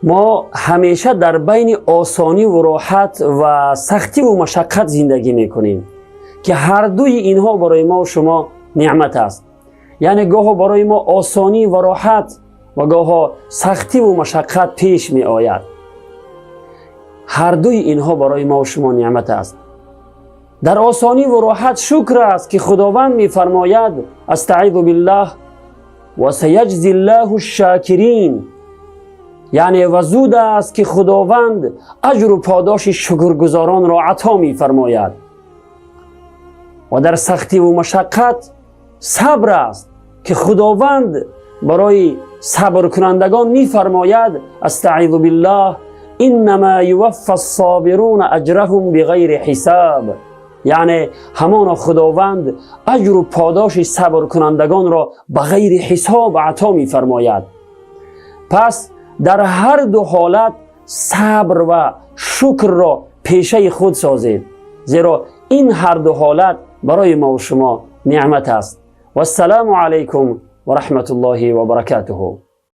Мо ҳамеша дар байни осонӣ ва роҳат ва сахтиву машаққат зиндагӣ мекунем, ки ҳардуи инҳо барои мо шумо неъмат аст. Яъне гоҳо барои мо осонӣ ва роҳат ва гоҳо сахтиву машаққат пеш меояд. Ҳардуи инҳо барои мо шумо неъмат аст. Дар осонӣ ва роҳат шукр аст, ки Худованд мефармояд: أستعيذ بالله وسيجزي الله الشاكرين. Яъне ва зуд аст, ки Худованд аҷру подоши шукргузоронро ато мефармояд. Ва дар сахтиву машаққат сабр аст, ки Худованд барои сабркунандагон мефармояд: أستعيذ بالله إنما يوفى الصابرون أجرهم بغير حساب. Яъне ҳамоно Худованд аҷру подоши сабркунандагонро ба ғайри ҳисоб ато мефармояд. Пас дар ҳар ду ҳолат сабр ва шукрро пешаи худ созед, зеро ин ҳар ду ҳолат барои мо шумо неъмат аст. Вассалому алайкум ва раҳматуллоҳи ва баракатуҳу.